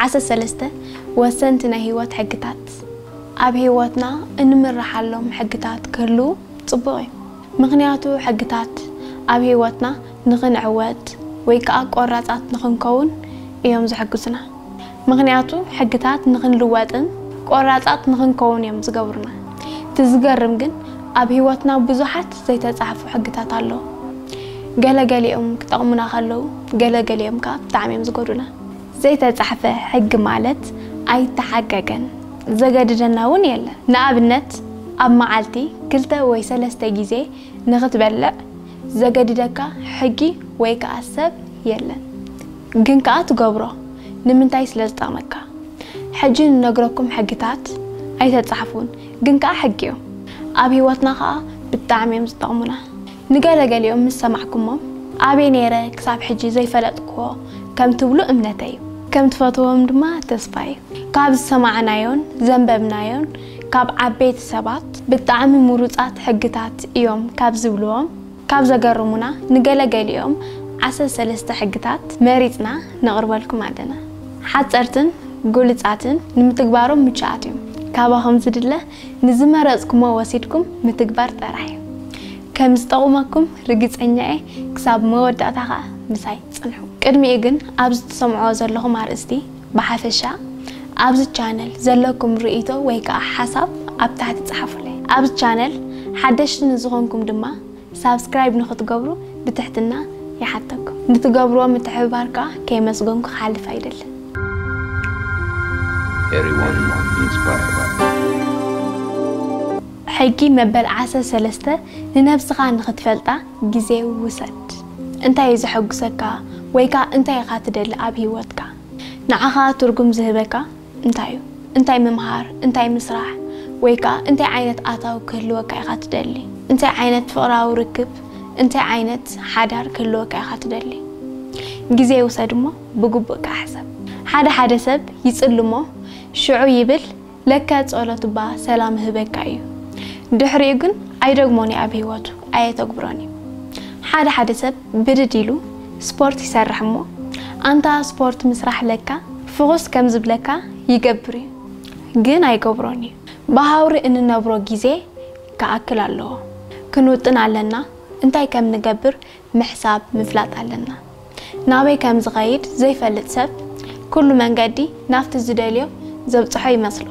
ዓሰርተ ሰለስተ ወሰንቲ ናይ ህይወት ሕግታት። ኣብ ህይወትና እንምርሓሎም ሕግታት ክህልዉ ጽቡቕ እዩ። ምኽንያቱ ሕግታት ኣብ ህይወትና ንኽንዕወት ወይ ከኣ ቆራጻት ንኽንከውን እዮም ዝሕግዙና። ምኽንያቱ ሕግታት ንኽንልወጥን ቆራጻት ንኽንከውን እዮም ዝገብሩና። እቲ ዝገርም ግን ኣብ ህይወትና ብዙሓት ዘይተጻሕፉ ሕግታት ኣለዉ። ገለገሊኦም ክጠቕሙና ከለዉ፣ ገለገሊኦም ከኣ ብጣዕሚ እዮም ዝጎዱና። ዘይተጻሕፈ ሕጊ ማለት ኣይተሓቀቀን፣ ዘገድደና እውን የለን። ንኣብነት ኣብ መዓልቲ ክልተ ወይ ሰለስተ ግዜ ንኽትበልዕ ዘገድደካ ሕጊ ወይ ከኣ ሰብ የለን። ግን ከኣ ትገብሮ። ንምንታይ? ስለ ዝጠቕመካ። ሕጂ ንነግረኩም ሕግታት ኣይተጻሕፉን፣ ግን ከኣ ሕጊ እዮም። ኣብ ህይወትና ከኣ ብጣዕሚ እዮም ዝጠቕሙና። ንገለገሊኦም ምስ ሰማዕኩሞም፣ ኣበይ ነይረ ክሳብ ሕጂ ዘይፈለጥክዎ ከም ትብሉ እምነተይ እዩ። ከም ትፈትዎም ድማ ተስፋ እዩ። ካብ ዝሰማዕናዮን ዘንበብናዮን ካብ ዓበይቲ ሰባት ብጣዕሚ ምሩጻት ሕግታት እዮም ካብ ዝብልዎም፣ ካብ ዘገርሙና ንገለገሊኦም ዓሰርተ ሰለስተ ሕግታት መሪጽና ነቕርበልኩም ኣለና። ሓጸርትን ግሉጻትን፣ ንምትግባሮም ምቹኣት እዮም። ካባኹም ዝድለ ንዝመረጽኩሞ ወሲድኩም ምትግባር ጥራሕ እዩ። ከም ዝጠቕመኩም ርግጸኛ እየ። ክሳብ መወዳእታ ኸኣ ምሳይ ጽንሑ። ቅድሚኡ ግን ኣብዚ ትሰምዕዎ ዘለኹም ኣርእስቲ ብሓፈሻ ኣብዚ ቻነል ዘለኩም ርእይቶ ወይ ከኣ ሓሳብ ኣብ ታሕቲ ጸሓፉለይ። ኣብዚ ቻነል ሓደሽቲ ንዝኾንኩም ድማ ሳብስክራይብ ንኽትገብሩ ብትሕትና ይሓተኩም። ንትገብርዎ ምትሕብባር ከኣ ከየመስገንኩ ክሓልፍ ኣይደልን። Everyone inspired by ሕጊ መበል ዓሰርተ ሰለስተ፣ ንነብስኻ ንኽትፈልጣ ግዜ ውሰድ። እንታይ እዩ ዘሐጉሰካ? ወይ ከኣ እንታይ ኢኻ ትደሊ ኣብ ህይወትካ? ንዓኻ ትርጉም ዝህበካ እንታይ እዩ? እንታይ ምምሃር፣ እንታይ ምስራሕ፣ ወይ ከኣ እንታይ ዓይነት ኣታዊ ክህልወካ ኢኻ ትደሊ? እንታይ ዓይነት ፍቕራዊ ርክብ፣ እንታይ ዓይነት ሓዳር ክህልወካ ኢኻ ትደሊ? ግዜ ውሰድ እሞ ብግቡእ ከኣ ሕሰብ። ሓደ ሓደ ሰብ ይጽሊ እሞ ሽዑ ይብል፣ ለካ ጸሎት እባ ሰላም ይህበካ እዩ። ድሕሪኡ ግን ኣይደግሞን እዩ ኣብ ህይወቱ፣ ኣየተግብሮን እዩ። ሓደ ሓደ ሰብ ብድድ ኢሉ ስፖርት ይሰርሕ እሞ፣ ኣንታ ስፖርት ምስራሕ ለካ ፍኹስ ከም ዝብለካ ይገብር እዩ፣ ግን ኣይገብሮን እዩ። ብሃውሪ እንነብሮ ግዜ ክኣክል ኣለዎ። ክንውጥን ኣለና፣ እንታይ ከም ንገብር ምሕሳብ ምፍላጥ ኣለና። ናበይ ከም ዝኸይድ ዘይፈልጥ ሰብ፣ ኩሉ መንገዲ ናብቲ ዝደልዮ ዘብጽሖ ይመስሎ።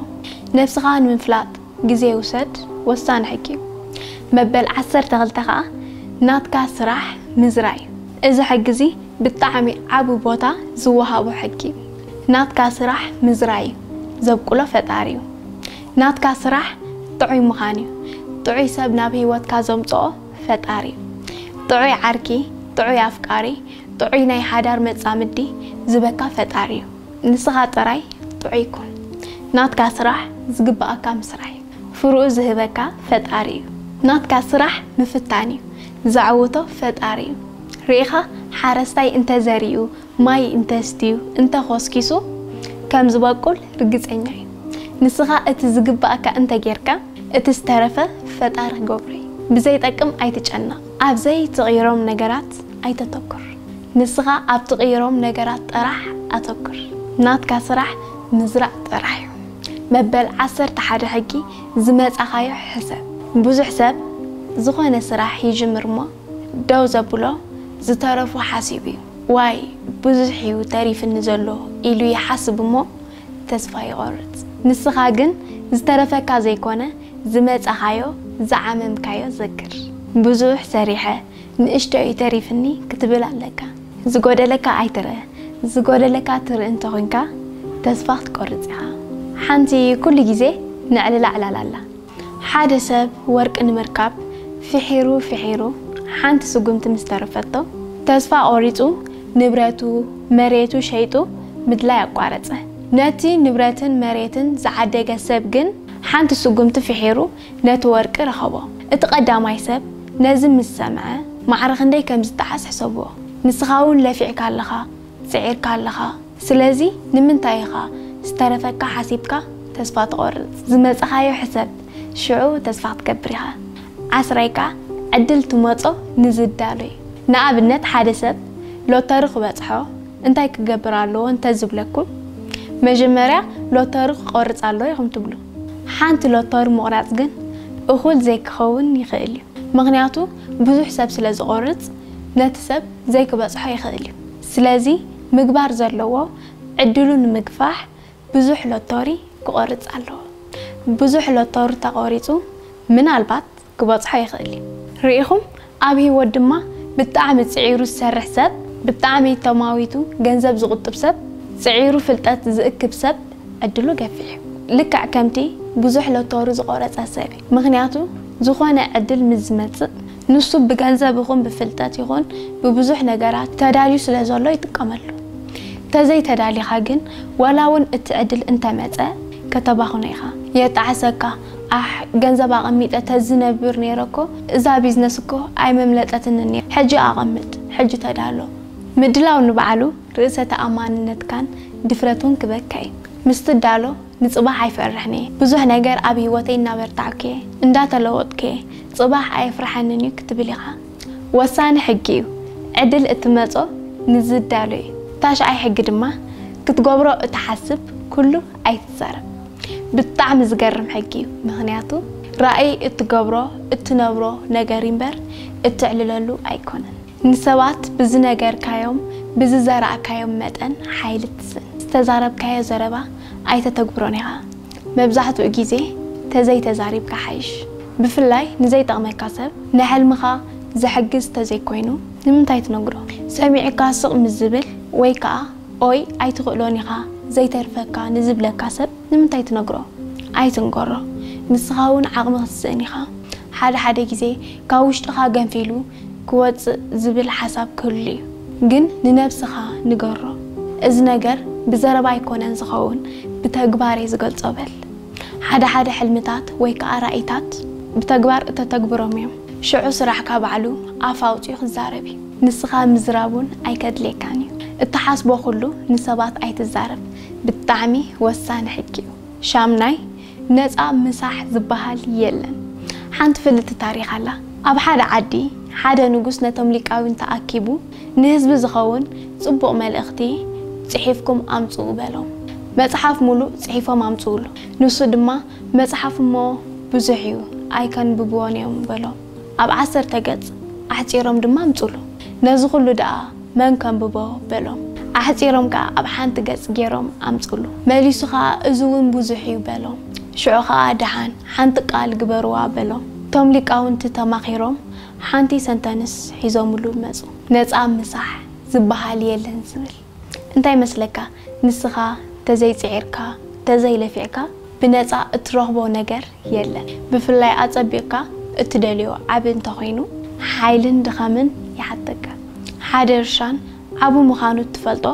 ነብስኻ ንምፍላጥ ግዜ ውሰድ፣ ወሳኒ ሕጊ እዩ። መበል ዓሰርተ ክልተ ከኣ ናትካ ስራሕ ምዝራይ እዩ። እዚ ሕጊ እዚ ብጣዕሚ ዓቢ ቦታ ዝወሃቦ ሕጊ እዩ። ናትካ ስራሕ ምዝራይ እዩ፣ ዘብቁሎ ፈጣሪ እዩ። ናትካ ስራሕ ጥዑይ ምዃን እዩ። ጥዑይ ሰብ ናብ ህይወትካ ዘምጽኦ ፈጣሪ እዩ። ጥዑይ ዓርኪ፣ ጥዑይ ኣፍቃሪ፣ ጥዑይ ናይ ሓዳር መጻምዲ ዝህበካ ፈጣሪ እዩ። ንስኻ ጥራይ ጥዑይ ኩን። ናትካ ስራሕ ዝግብኣካ ምስራሕ እዩ። ፍርኡ ዝህበካ ፈጣሪ እዩ። ናትካ ስራሕ ምፍታን እዩ። ዘዕውቶ ፈጣሪ እዩ። ርኢኻ፣ ሓረስታይ እንተዘሪኡ፣ ማይ እንተስትዩ፣ እንተኾስኪሱ፣ ከም ዝበቁል ርግጸኛ እዩ። ንስኻ እቲ ዝግብኣካ እንተጌርካ፣ እቲ ዝተረፈ ፈጣሪ ክገብሮ እዩ። ብዘይጠቅም ኣይትጨነቕ። ኣብ ዘይትቕይሮም ነገራት ኣይተተኩር። ንስኻ ኣብ ትቕይሮም ነገራት ጥራሕ ኣተኩር። ናትካ ስራሕ ምዝራእ ጥራሕ እዩ። መበል ዓሰርተ ሓደ ሕጊ፣ ዝመጻኻዮ ሕሰብ። ብዙሕ ሰብ ዝኾነ ስራሕ ይጅምር እሞ ደው ዘብሎ ዝተረፎ ሓሲቡ እዩ። ዋይ፣ ብዙሕ እዩ ተሪፍኒ ዘሎ ኢሉ ይሓስብ እሞ ተስፋ ይቖርጽ። ንስኻ ግን ዝተረፈካ ዘይኮነ ዝመጻኻዮ፣ ዝዓመምካዮ ዘክር። ብዙሕ ሰሪሐ ንእሽቶ እዩ ተሪፍኒ ክትብል ኣለካ። ዝጎደለካ ኣይትርእ። ዝጎደለካ ትርኢ እንተኾይንካ ተስፋ ክትቆርጽ ኢኻ። ሓንቲ ኩሉ ግዜ ነዕልላ ዕላል ኣላ። ሓደ ሰብ ወርቂ ንምርካብ ፍሒሩ ፍሒሩ ሓንቲ ስጉምቲ ምስ ተረፈቶ ተስፋ ቆሪጹ ንብረቱ፣ መሬቱ ሸይጡ ምድላይ ኣቋረጸ። ነቲ ንብረትን መሬትን ዝዓደገ ሰብ ግን ሓንቲ ስጉምቲ ፍሒሩ ነቲ ወርቂ ረኸቦ። እቲ ቀዳማይ ሰብ ነዚ ምስ ሰምዐ ማዕረ ክንደይ ከም ዝጠዓስ ሕሰብዎ። ንስኻ እውን ለፊዕካ ኣለኻ፣ ጽዒርካ ኣለኻ። ስለዚ ንምንታይ ኢኻ ዝተረፈካ ሓሲብካ ተስፋ ትቖርጽ? ዝመጻኻዮ ሕሰብ፣ ሽዑ ተስፋ ክትገብር ኢኻ። ዓስራይ ከኣ ዕድል ትመጾ ንዝዳሎ እዩ። ንኣብነት ሓደ ሰብ ሎተሪ ክበጽሖ እንታይ ክገብር ኣለዎ እንተዝብለኩም፣ መጀመርያ ሎተሪ ክቆርጽ ኣሎ ኢኹም ትብሉ። ሓንቲ ሎተሪ ምቑራጽ ግን እኹል ዘይክኸውን ይኽእል እዩ። ምኽንያቱ ብዙሕ ሰብ ስለ ዝቆርጽ ነቲ ሰብ ዘይክበጽሖ ይኽእል እዩ። ስለዚ ምግባር ዘለዎ ዕድሉ ንምግፋሕ ብዙሕ ሎተሪ ክቆርጽ ኣለዎ። ብዙሕ ሎተሪ ተቆሪጹ ምናልባት ክበጽሖ ይኽእል እዩ። ርኢኹም ኣብ ህይወት ድማ ብጣዕሚ ጽዒሩ ዝሰርሕ ሰብ፣ ብጣዕሚ ተማዊቱ ገንዘብ ዝቁጥብ ሰብ፣ ጽዒሩ ፍልጠት ዝእክብ ሰብ ዕድሉ ገፊሕ እዩ። ልክዕ ከምቲ ብዙሕ ሎተሪ ዝቆረጸ ሰብ እዩ። ምኽንያቱ ዝኾነ ዕድል ምስ ዝመጽእ ንሱ ብገንዘብ ይኹን ብፍልጠት ይኹን ብብዙሕ ነገራት ተዳልዩ ስለ ዘሎ ይጥቀመሉ። ተዘይ ተዳሊኻ ግን ዋላ እውን እቲ ዕድል እንተመጸ ከተባኽኖ ኢኻ። የጣዕሰካ፣ ኣሕ ገንዘብ ኣቐሚጠ ተዝነብር ነይረ እኮ እዛ ቢዝነስ እኮ ኣይመምለጠትንን እያ። ሕጂ ኣቐምጥ፣ ሕጂ ተዳሎ። ምድላው ንባዕሉ ርእሰ ተኣማንነትካን ድፍረቱን ክበካ እዩ። ምስ ትዳሎ ንጽባሕ ኣይፈርሕን እየ። ብዙሕ ነገር ኣብ ህይወተይ እናበርታዕኩ እየ፣ እንዳተለወጥኩ እየ። ጽባሕ ኣየፍርሓንን እዩ ክትብል ኢኻ። ወሳኒ ሕጊ እዩ። ዕድል እትመጾ ንዝዳሎ እዩ። ታሽዓይ ሕጊ ድማ ክትገብሮ እትሓስብ ኩሉ ኣይትዛረብ። ብጣዕሚ ዝገርም ሕጊ እዩ። ምኽንያቱ ራእይ እትገብሮ እትነብሮ ነገር እምበር እትዕልለሉ ኣይኮነን። ንሰባት ብዝነገርካዮም ብዝዘራእካዮም መጠን ሓይሊ ትስእን። ዝተዛረብካዮ ዘረባ ኣይተተግብሮን ኢኻ። መብዛሕትኡ ግዜ ተዘይተዛሪብካ ሓይሽ። ብፍላይ ንዘይጠቕመካ ሰብ ንሕልምኻ ዝሕግዝ ተዘይኮይኑ ንምንታይ ትነግሮ? ሰሚዑካ ስቕ ምስ ዝብል ወይ ከኣ ኦይ ኣይትኽእሎን ኢኻ ዘይተርፈካ ንዝብለካ ሰብ ንምንታይ ትነግሮ? ኣይትንገሮ። ንስኻ እውን ዓቕሚ ክትስእን ኢኻ። ሓደ ሓደ ግዜ ካብ ውሽጥኻ ገንፊሉ ክወጽእ ዝብል ሓሳብ ክህሉ እዩ። ግን ንነብስኻ ንገሮ። እዚ ነገር ብዘረባ ኣይኮነን ዝኸውን፣ ብተግባር እየ ዝገልጾ በል። ሓደ ሓደ ሕልምታት ወይ ከኣ ራእይታት ብተግባር እተተግብሮም እዮም። ሽዑ ስራሕካ ባዕሉ ኣፍ ኣውጺኡ ክዛረብ እዩ። ንስኻ ምዝራብ እውን ኣይከድልየካን እዩ። እትሓስቦ ኩሉ ንሰባት ኣይትዛረብ። ብጣዕሚ ወሳኒ ሕጊ እዩ። ሻምናይ፣ ነጻ ምሳሕ ዝበሃል የለን። ሓንቲ ፍልጥቲ ታሪኽ ኣላ። ኣብ ሓደ ዓዲ ሓደ ንጉስ ነቶም ሊቃውንት ተኣኪቡ ንህዝቢ ዝኸውን ጽቡቕ መልእኽቲ ጽሒፍኩም ኣምጽኡ በሎም። መጽሓፍ ሙሉእ ጽሒፎም ኣምጽኡሉ። ንሱ ድማ መጽሓፍ እሞ ብዙሕ እዩ ኣይከንብብዎን እዮም በሎም። ኣብ ዓሰርተ ገጽ ኣሕጺሮም ድማ ኣምጽኡሉ። ነዚ ኩሉ ደኣ መን ከንብቦ በሎም። ኣሕጺሮም ከኣ ኣብ ሓንቲ ገጽ ገይሮም ኣምጽኡሉ። መሊሱ ከኣ እዚ እውን ብዙሕ እዩ በሎም። ሽዑ ከኣ ደሓን ሓንቲ ቃል ግበርዋ በሎም። እቶም ሊቃውንቲ ተማኺሮም ሓንቲ ሰንተንስ ሒዞምሉ መጹ። ነጻ ምሳሕ ዝበሃል የለን ዝብል። እንታይ መስለካ? ንስኻ ተዘይጽዒርካ ተዘይለፊዕካ ብነጻ እትረኽቦ ነገር የለን። ብፍላይ ኣጸቢቕካ እትደልዮ ዓቢ እንተኾይኑ ሓይልን ድኻምን ይሓተካ። ሓደ እርሻን ዓቢ ምዃኑ እትፈልጦ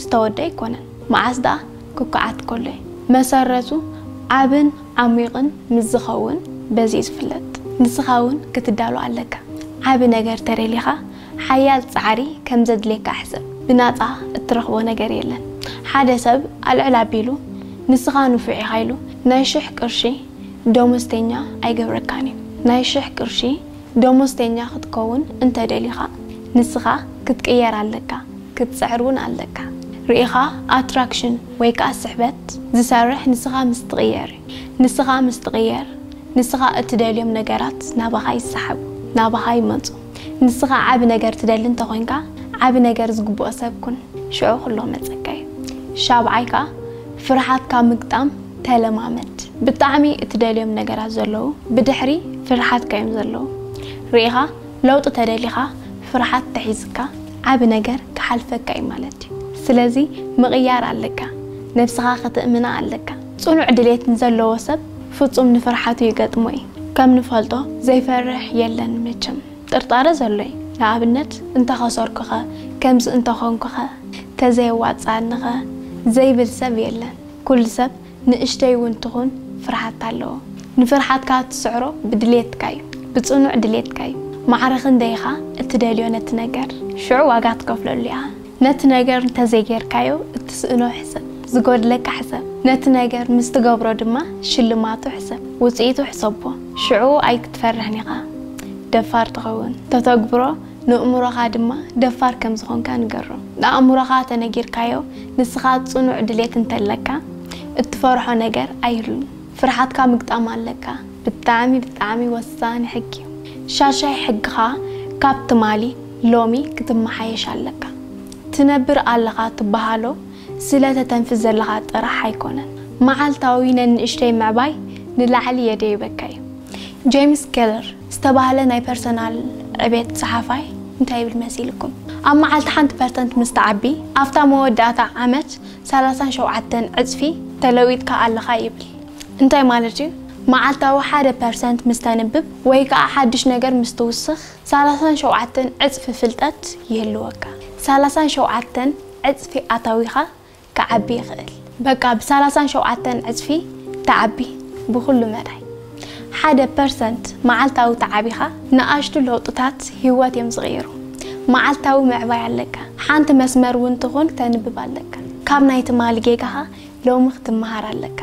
ዝተወደ ኣይኮነን። መዓስ ደኣ ክኩዓት ከሎ እዩ። መሰረቱ ዓብን ዓሚቕን ምስ ዝኸውን በዚ እዩ ዝፍለጥ። ንስኻ እውን ክትዳሎ ኣለካ። ዓቢ ነገር ተደሊኻ ሓያል ጻዕሪ ከም ዘድልየካ ሕሰብ። ብናጻ እትረኽቦ ነገር የለን። ሓደ ሰብ ኣልዕል ኣቢሉ ንስኻ ንፉዕ ኢኻ ኢሉ ናይ ሽሕ ቅርሺ ደሞዝተኛ ኣይገብረካን እዩ። ናይ ሽሕ ቅርሺ ደሞዝተኛ ክትከውን እንተደሊኻ ንስኻ ክትቅየር ኣለካ፣ ክትጽዕር እውን ኣለካ። ርኢኻ ኣትራክሽን ወይ ከኣ ስሕበት ዝሰርሕ ንስኻ ምስ ትቕየር እዩ። ንስኻ ምስ ትቕየር ንስኻ እትደልዮም ነገራት ናባኻ ይሰሓቡ፣ ናባኻ ይመጹ። ንስኻ ዓቢ ነገር ትደሊ እንተኾይንካ ዓቢ ነገር ዝግብኦ ሰብ ኩን፣ ሽዑ ኩሎ መጸካ እዩ። ሻብዓይ ከኣ ፍርሓትካ ምግጣም ተለማመድ። ብጣዕሚ እትደልዮም ነገራት ዘለዉ ብድሕሪ ፍርሓትካ እዮም ዘለዉ። ርኢኻ ለውጢ ተደሊኻ ፍርሓት ተሒዝካ ዓቢ ነገር ክሓልፈካ እዩ ማለት እዩ። ስለዚ ምቕያር ኣለካ። ነብስኻ ክትእምና ኣለካ። ጽኑዕ ድሌት ንዘለዎ ሰብ ፍጹም ንፍርሓቱ ይገጥሞ እዩ። ከም ንፈልጦ ዘይፈርሕ የለን መቸም። ጥርጣረ ዘሎ እዩ። ንኣብነት እንተኸሰርኩኸ፣ ከምዚ እንተኾንኩኸ፣ ተዘየዋጽኣንኸ ዘይብል ሰብ የለን። ኩሉ ሰብ ንእሽተይ እውን ትኹን ፍርሓት ኣለዎ። ንፍርሓትካ ትስዕሮ ብድሌትካ እዩ፣ ብጽኑዕ ድሌትካ እዩ። ማዕረ ክንደይኻ እትደልዮ ነቲ ነገር፣ ሽዑ ዋጋ ትከፍለሉ ኢኻ። ነቲ ነገር እንተዘይጌርካዮ እትስእኖ ሕሰብ፣ ዝጎድለካ ሕሰብ። ነቲ ነገር ምስ ትገብሮ ድማ ሽልማቱ ሕሰብ፣ ውጽኢቱ ሕሰቦ። ሽዑ ኣይክትፈርሕን ኢኻ። ደፋር ትኸውን። ተተግብሮ ንእምሮኻ ድማ ደፋር ከም ዝኾንካ ንገሮ። ንኣእምሮኻ ተነጊርካዮ፣ ንስኻ ጽኑዕ ድሌት እንተለካ፣ እትፈርሖ ነገር ኣይህሉን። ፍርሓትካ ምግጣም ኣለካ። ብጣዕሚ፣ ብጣዕሚ ወሳኒ ሕጊ እዩ። ሻሻይ ሕግኻ ካብ ትማሊ ሎሚ ክትመሓየሽ ኣለካ። ትነብር ኣለኻ ትበሃሎ ስለ ተተንፍስ ዘለኻ ጥራሕ ኣይኮነን። መዓልታዊ ነንእሽተይ ምዕባይ ንላዕሊ የደይበካ እዩ። ጄምስ ኬለር ዝተባህለ ናይ ፐርሰናል ዕቤት ጸሓፋይ እንታይ ይብል መሲልኩም? ኣብ መዓልቲ ሓንቲ ፐርሰንት ምስ ትዓቢ፣ ኣብታ መወዳእታ ዓመት ሰላሳን ሸውዓተን ዕጽፊ ተለዊጥካ ኣለኻ ይብል። እንታይ ማለት እዩ? መዓልታዊ ሓደ ፐርሰንት ምስ ተንብብ ወይ ከኣ ሓድሽ ነገር ምስ ትውስኽ፣ ሰላሳን ሸውዓተን ዕጽፊ ፍልጠት ይህልወካ። ሰላሳን ሸውዓተን ዕጽፊ ኣታዊኻ ክዓቢ ይኽእል። በቃ፣ ብሰላሳን ሸውዓተን ዕጽፊ ተዓቢ ብኹሉ መዳይ። ሓደ ፐርሰንት መዓልታዊ ተዓቢኻ፣ ንኣሽቱ ለውጥታት ህይወት እዮም ዝቕይሩ። መዓልታዊ ምዕባይ ኣለካ። ሓንቲ መስመር እውን ትኹን ተንብብ ኣለካ። ካብ ናይ ትማሊ ጌጋኻ ሎሚ ክትመሃር ኣለካ።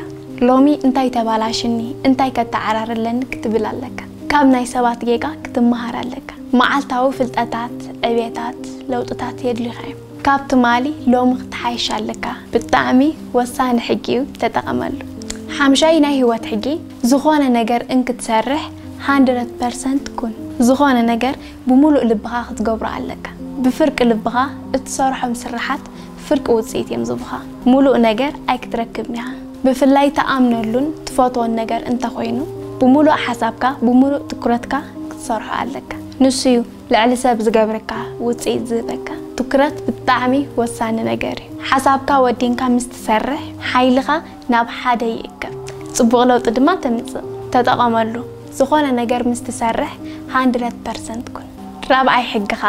ሎሚ እንታይ ተባላሽኒ፣ እንታይ ከተዓራርለኒ ክትብል ኣለካ። ካብ ናይ ሰባት ጌጋ ክትመሃር ኣለካ። መዓልታዊ ፍልጠታት፣ ዕቤታት፣ ለውጥታት የድልዩኻ እዮም። ካብ ትማሊ ሎሚ ክትሓይሽ ኣለካ። ብጣዕሚ ወሳኒ ሕጊ እዩ፣ ተጠቐመሉ። ሓምሻይ ናይ ህይወት ሕጊ፣ ዝኾነ ነገር እንክትሰርሕ ሃንድረድ ፐርሰንት ኩን። ዝኾነ ነገር ብምሉእ ልብኻ ክትገብሮ ኣለካ። ብፍርቂ ልብኻ እትሰርሖም ስራሓት ፍርቂ ውጽኢት እዮም ዝቡኻ። ምሉእ ነገር ኣይክትረክብን ኢኻ። ብፍላይ ትኣምነሉን ትፈትዎን ነገር እንተኾይኑ፣ ብምሉእ ሓሳብካ፣ ብምሉእ ትኩረትካ ክትሰርሖ ኣለካ። ንሱ እዩ ልዕሊ ሰብ ዝገብረካ ውጽኢት ዝህበካ። ትኩረት ብጣዕሚ ወሳኒ ነገር እዩ። ሓሳብካ ወዲንካ ምስ ትሰርሕ፣ ሓይልኻ ናብ ሓደ ይእከብ። ጽቡቕ ለውጢ ድማ ተምጽእ። ተጠቐመሉ። ዝኾነ ነገር ምስ ትሰርሕ ሃንድረድ ፐርሰንት ኩን። ራብዓይ ሕግኻ፣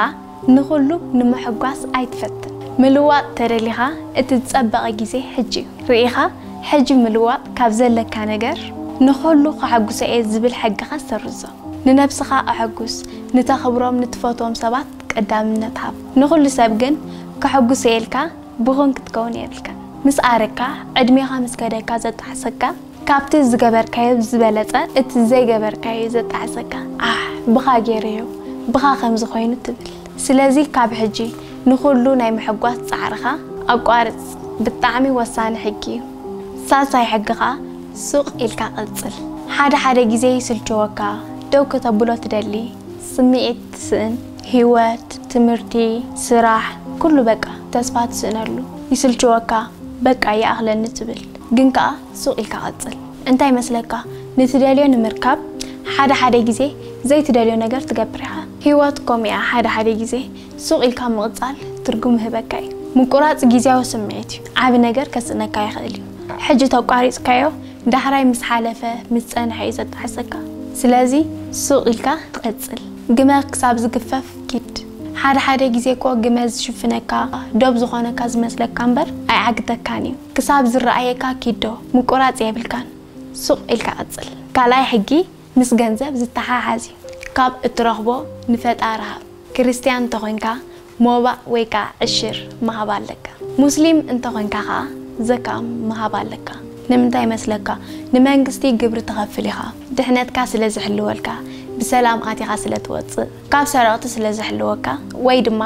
ንኹሉ ንምሕጓስ ኣይትፈትን። ምልዋጥ ተደሊኻ፣ እቲ ዝጸበቐ ግዜ ሕጂ እዩ። ርኢኻ፣ ሕጂ ምልዋጥ ካብ ዘለካ ነገር፣ ንኹሉ ከሐጉሶ እየ ዝብል ሕግኻ ሰርዞ። ንነብስኻ ኣሐጉስ፣ ንተኽብሮም ንትፈትዎም ሰባት ቀዳምነት ሃብ። ንኹሉ ሰብ ግን ከሐጉሶ እየ ኢልካ ብኹን ክትከውን የብልካን። ምስ ኣረግካ፣ ዕድሜኻ ምስ ከደካ ዘጣዕሰካ፣ ካብቲ ዝገበርካዮ ዝበለጸ እቲ ዘይገበርካዮ ዘጣዕሰካ። ኣሕ፣ ብኻ ገይረዮ፣ ብኻ ከምዚ ኮይኑ ትብል። ስለዚ ካብ ሕጂ ንኹሉ ናይ ምሕጓስ ጻዕርኻ ኣቋርጽ። ብጣዕሚ ወሳኒ ሕጊ እዩ። ሳልሳይ ሕግኻ ሱቕ ኢልካ ቀጽል። ሓደ ሓደ ግዜ ይስልችወካ፣ ደው ከተብሎ ትደሊ፣ ስምዒት ትስእን፣ ህይወት፣ ትምህርቲ፣ ስራሕ፣ ኩሉ በቃ ተስፋ ትስእነሉ። ይስልችወካ፣ በቃ ይኣኽለኒ ትብል። ግን ከኣ ሱቕ ኢልካ ቀጽል። እንታይ ይመስለካ? ንትደልዮ ንምርካብ ሓደ ሓደ ግዜ ዘይትደልዮ ነገር ትገብር ኢኻ። ህይወት ከምኡ እያ። ሓደ ሓደ ግዜ ሱቕ ኢልካ ምቕጻል ትርጉም ይህበካ እዩ። ምቁራጽ ግዝያዊ ስምዒት እዩ። ዓቢ ነገር ከስእነካ ይኽእል እዩ። ሕጂ ተቋሪጽካዮ ዳሕራይ ምስ ሓለፈ፣ ምስ ጸንሐ እዩ ዘጣዕሰካ። ስለዚ ሱቕ ኢልካ ቀጽል። ግመ ክሳብ ዝግፈፍ ኪድ። ሓደ ሓደ ግዜ እኮ ግመ ዝሽፍነካ፣ ዶብ ዝኾነካ ዝመስለካ እምበር ኣይዓግተካን እዩ። ክሳብ ዝረኣየካ ኪዶ፣ ምቁራጽ የብልካን። ሱቕ ኢልካ ቀጽል። ካልኣይ ሕጊ ምስ ገንዘብ ዝተሓሓዝ እዩ። ካብ እትረኽቦ ንፈጣሪ ሃብ። ክርስትያን እንተኾይንካ ሞባእ ወይ ከኣ ዕሽር ምሃብ ኣለካ። ሙስሊም እንተኾይንካ ከኣ ዘካ ምሃብ ኣለካ። ንምንታይ ይመስለካ? ንመንግስቲ ግብሪ ትኸፍል ኢኻ። ድሕነትካ ስለ ዝሕልወልካ፣ ብሰላም ኣቲኻ ስለ ትወጽእ፣ ካብ ሰረቕቲ ስለ ዝሕልወካ፣ ወይ ድማ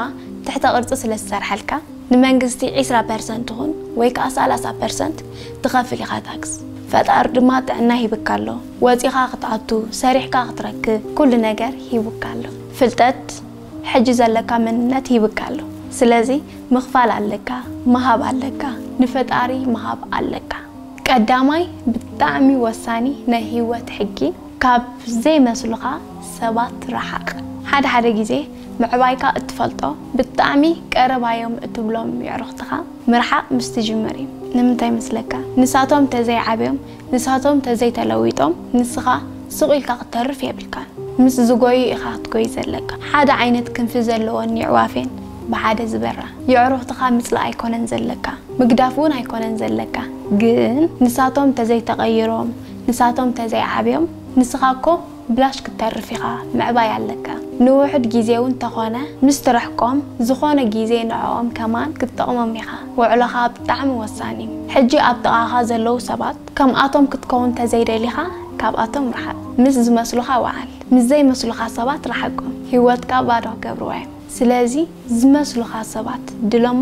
ትሕተ ቅርጺ ስለ ዝሰርሐልካ፣ ንመንግስቲ ዒስራ ፐርሰንት ይኹን ወይ ከኣ ሰላሳ ፐርሰንት ትኸፍል ኢኻ ታክስ። ፈጣሪ ድማ ጥዕና ሂብካ ኣሎ። ወጺኻ ክትኣቱ፣ ሰሪሕካ ክትረክብ፣ ኩሉ ነገር ሂቡካ ኣሎ። ፍልጠት፣ ሕጂ ዘለካ መንነት ሂብካ ኣሎ። ስለዚ ምኽፋል ኣለካ፣ ምሃብ ኣለካ፣ ንፈጣሪ ምሃብ ኣለካ። ቀዳማይ ብጣዕሚ ወሳኒ ናይ ህይወት ሕጊ፣ ካብ ዘይመስሉኻ ሰባት ረሓቕ። ሓደ ሓደ ግዜ ምዕባይካ እትፈልጦ ብጣዕሚ ቀረባዮም እትብሎም የዕሩኽትኻ ምርሓቕ ምስ ትጅምር እዩ። ንምንታይ ይመስለካ? ንሳቶም ተዘይዓብዮም፣ ንሳቶም ተዘይተለዊጦም ንስኻ ሱቕ ኢልካ ክትተርፍ የብልካን። ምስ ዝጎዩ ኢኻ ክትጎይ ዘለካ። ሓደ ዓይነት ክንፊ ዘለወን የዕዋፍ እየን ብሓደ ዝበራ። የዕሩኽትኻ ምጽላእ ኣይኮነን ዘለካ፣ ምግዳፍ እውን ኣይኮነን ዘለካ። ግን ንሳቶም ተዘይተቐይሮም፣ ንሳቶም ተዘይዓብዮም፣ ንስኻ እኮ ብላሽ ክትተርፍ ኢኻ። ምዕባይ ኣለካ። ንውሑድ ግዜ እውን ተኾነ ምስ ትርሕቆም፣ ዝኾነ ግዜ ንዕኦም ከማን ክትጠቕሞም ኢኻ። ውዕሎኻ ብጣዕሚ ወሳኒ እዩ። ሕጂ ኣብ ጥቓኻ ዘለዉ ሰባት ከምኣቶም ክትከውን ተዘይደሊኻ፣ ካብኣቶም ርሓቕ። ምስ ዝመስሉኻ ወዓል፣ ምስ ዘይመስሉኻ ሰባት ርሓቆም። ህይወትካ ባዶ ክገብርዋ እዮም። ስለዚ ዝመስሉኻ ሰባት ድለሞ፣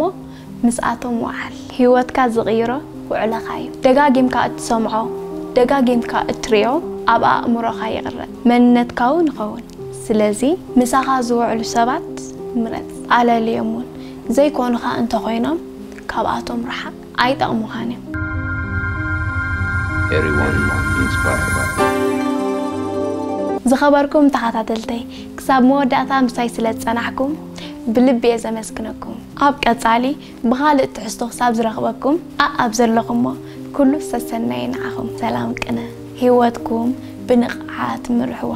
ምስኣቶም ወዓል። ህይወትካ ዝቕይሮ ውዕለኻ እዩ። ደጋጊምካ እትሰምዖ፣ ደጋጊምካ እትሪኦ ኣብ ኣእምሮኻ ይቕረጽ፣ መንነትካ እውን ይኸውን። ስለዚ ምሳኻ ዝውዕሉ ሰባት ምረጽ፣ ኣለልዮም እውን። ዘይኮኑኻ እንተኾይኖም ካብኣቶም ርሓቕ፣ ኣይጠቕሙኻን እዮም። Everyone inspired. ዝኸበርኩም ተኸታተልተይ፣ ክሳብ መወዳእታ ምሳይ ስለ ዝጸናሕኩም ብልቢ እየ ዘመስግነኩም። ኣብ ቀጻሊ ብኻልእ ትሕዝቶ ክሳብ ዝረኽበኩም፣ ኣኣብ ዘለኹሞ ኩሉ ሰሰናየ ንዓኹም። ሰላም ቅነ፣ ህይወትኩም ብንቕዓት ምርሕዋ።